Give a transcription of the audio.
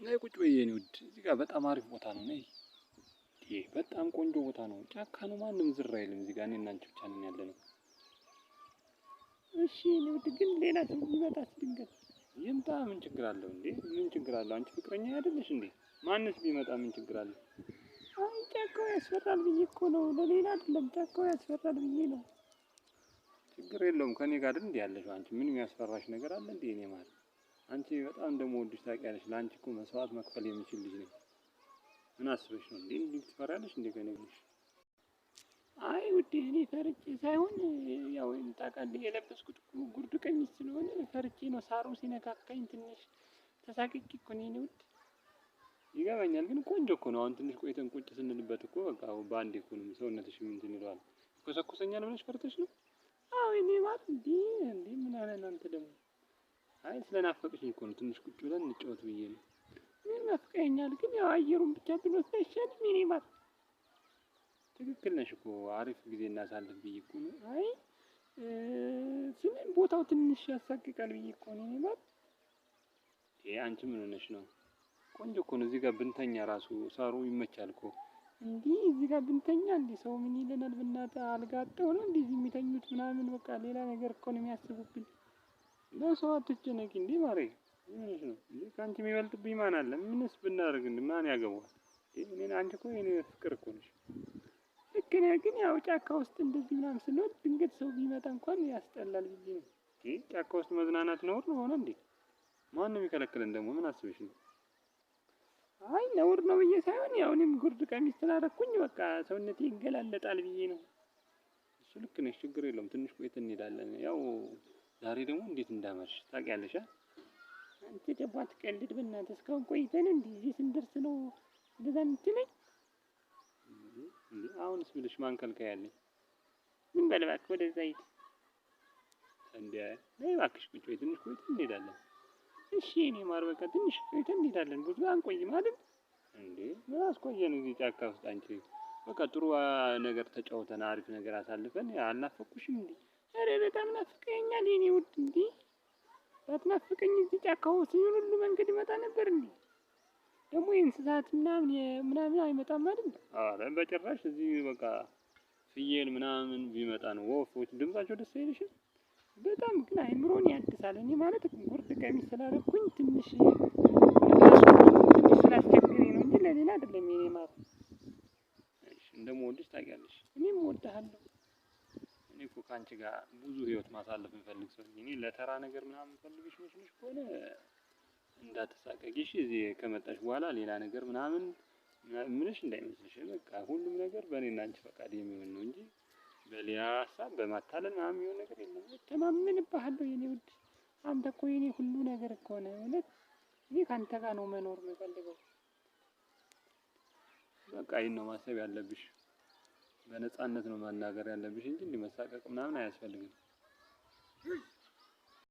ነይ ቁጭ በይ የኔ ውድ፣ እዚህ ጋር በጣም አሪፍ ቦታ ነው። ነይ። ይሄ በጣም ቆንጆ ቦታ ነው። ጫካ ነው፣ ማንም ዝር አይልም። እዚህ ጋር እኔና አንቺ ብቻ ነን ያለነው። እሺ የኔ ውድ፣ ግን ሌላ ሰው ቢመጣስ ድንገት? ይምጣ፣ ምን ችግር አለው እንዴ? ምን ችግር አለው? አንቺ ፍቅረኛ አይደለሽ እንዴ? ማንስ ቢመጣ ምን ችግር አለው? አይ ጫካው ያስፈራል ብዬ እኮ ነው፣ ለሌላ አይደለም። ጫካው ያስፈራል ብዬ ነው። ችግር የለውም። ከኔ ጋር አይደል እንዴ ያለሽው? አንቺ ምን የሚያስፈራሽ ነገር አለ እንዴ? እኔ ማለት አንቺ በጣም እንደምወድሽ ታውቂያለሽ። ለአንቺ እኮ መስዋዕት መክፈል የሚችል ልጅ ነኝ። ምን አስበሽ ነው እንዴ? እንዲህ ትፈሪያለሽ እንዴ ከኔ ብለሽ? አይ ውዴ፣ እኔ ፈርቼ ሳይሆን ያው ታውቃለህ የለበስኩት ጉርድ ቀሚስ ስለሆነ ፈርቼ ነው። ሳሩ ሲነካካኝ ትንሽ ተሳቅቄ እኮ ነው የኔ ውድ። ይገባኛል፣ ግን ቆንጆ እኮ ነው። አሁን ትንሽ ቆይተን ቁጭ ስንልበት እኮ በቃ በአንዴ እኮ ነው ሰውነትሽ እንትን ይለዋል። ይኮሰኩሰኛል ብለሽ ፈርተሽ ነው? አዎ የኔ ማር። እንዴ እንዴ፣ ምን አለ አንተ ደግሞ? አይ ስለናፈቅሽኝ እኮ ነው። ትንሽ ቁጭ ብለን እንጫወት ብዬ ነው። ምን ናፍቀኸኛል፣ ግን ያው አየሩን ብቻ ብንወስድ አይሻልም የኔ ማር? ትክክል ነሽ እኮ፣ አሪፍ ጊዜ እናሳልፍ ብዬ እኮ ነው። አይ ስለ ቦታው ትንሽ ያሳቅቃል ብዬ እኮ ነው የኔ ማር። ይሄ አንቺ ምን ሆነሽ ነው? ቆንጆ እኮ ነው። እዚህ ጋር ብንተኛ ራሱ ሳሩ ይመቻል እኮ። እንዲህ እዚህ ጋር ብንተኛ እንዲህ ሰው ምን ይለናል? ብናጣ አልጋ አጥተው ነው እንዲህ እዚህ የሚተኙት ምናምን፣ በቃ ሌላ ነገር እኮ ነው የሚያስቡብን። ለሰው አትጨነቂ እንዴ ማሬ። ምን ሆነሽ ነው እንዴ? ከአንቺ የሚበልጥብኝ ማን አለ? ምንስ ብናደርግ እንዴ ማን ያገባዋል? እኔን አንቺ እኮ የኔ ፍቅር እኮ ነሽ። ልክ ነህ፣ ግን ያው ጫካ ውስጥ እንደዚህ ምናምን ስንሆን ድንገት ሰው ቢመጣ እንኳን ያስጠላል ብዬ ነው። እንዴ ጫካ ውስጥ መዝናናት ነውር ነው ሆነ እንዴ? ማን ነው የሚከለክለን ደግሞ? ምን አስበሽ ነው? አይ ነውር ነው ብዬ ሳይሆን ያው እኔም ጉርድ ቀሚስ ስላደረኩኝ በቃ ሰውነቴ ይገላለጣል ብዬ ነው። እሱ ልክ ነሽ፣ ችግር የለውም። ትንሽ ቆይተን እንሄዳለን። ያው ዛሬ ደግሞ እንዴት እንዳመርሽ ታውቂያለሽ። አንተ ደግሞ አትቀልድ በእናትህ። እስካሁን ቆይተን እንዲህ እዚህ ስንደርስ ነው እንደዛ የምትለኝ? እንዴ አሁንስ ብልሽ ማን ከልካይ አለኝ? ዝም በል እባክህ፣ ወደዛ ሂድ። እንዴ ነይ እባክሽ ቁጭ በይ፣ ትንሽ ቆይተን እንሄዳለን። እሺ የኔ ማር፣ በቃ ትንሽ ቆይተን እንሄዳለን። ብዙ አንቆይም አይደል? እንዴ ምን አስቆየን እዚህ ጫካ ውስጥ? አንቺ በቃ ጥሩ ነገር ተጫውተን አሪፍ ነገር አሳልፈን አልናፈኩሽም እንዴ? ኧረ በጣም ናፍቀኸኛል የኔ ውድ። እንዴ ባትናፍቀኝ እዚህ ጫካ ውስጥ ይሄን ሁሉ መንገድ ይመጣ ነበር እንዴ? ደግሞ የእንስሳት ምናምን ምናምን አይመጣም አይደል? ኧረ በጭራሽ። እዚህ በቃ ፍየል ምናምን ቢመጣ ነው። ወፎች ድምጻቸው ደስ አይልሽም? በጣም ግን አይምሮን ያድሳል። እኔ ማለት ጉርድ ቀሚስ ስላደረኩኝ ትንሽ ንፋሱ ትንሽ ስላስቸገረኝ ነው እንጂ ለሌላ አይደለም የኔ ማር። እሺ እንደምወድሽ ታውቂያለሽ። እኔም እወድሃለሁ። እኔ እኮ ከአንቺ ጋር ብዙ ህይወት ማሳለፍ የምፈልግ ሰው ነኝ። እኔ ለተራ ነገር ምናምን የምፈልግሽ መስሎሽ ከሆነ እንዳትሳቀቂ እሺ። እዚህ ከመጣሽ በኋላ ሌላ ነገር ምናምን ምንሽ እንዳይመስልሽ። በቃ ሁሉም ነገር በእኔና አንቺ ፈቃድ የሚሆን ነው እንጂ በሌላ ሀሳብ በማታለል ምናምን የሚሆን ነገር የለም። እተማመንብሃለሁ የኔ ውድ። አንተ እኮ የኔ ሁሉ ነገር እኮ ነህ። እውነት እኔ ከአንተ ጋር ነው መኖር የምፈልገው። በቃ ይሄን ነው ማሰብ ያለብሽ። በነፃነት ነው መናገር ያለብሽ እንጂ እንዲህ መሳቀቅ ምናምን አያስፈልግም።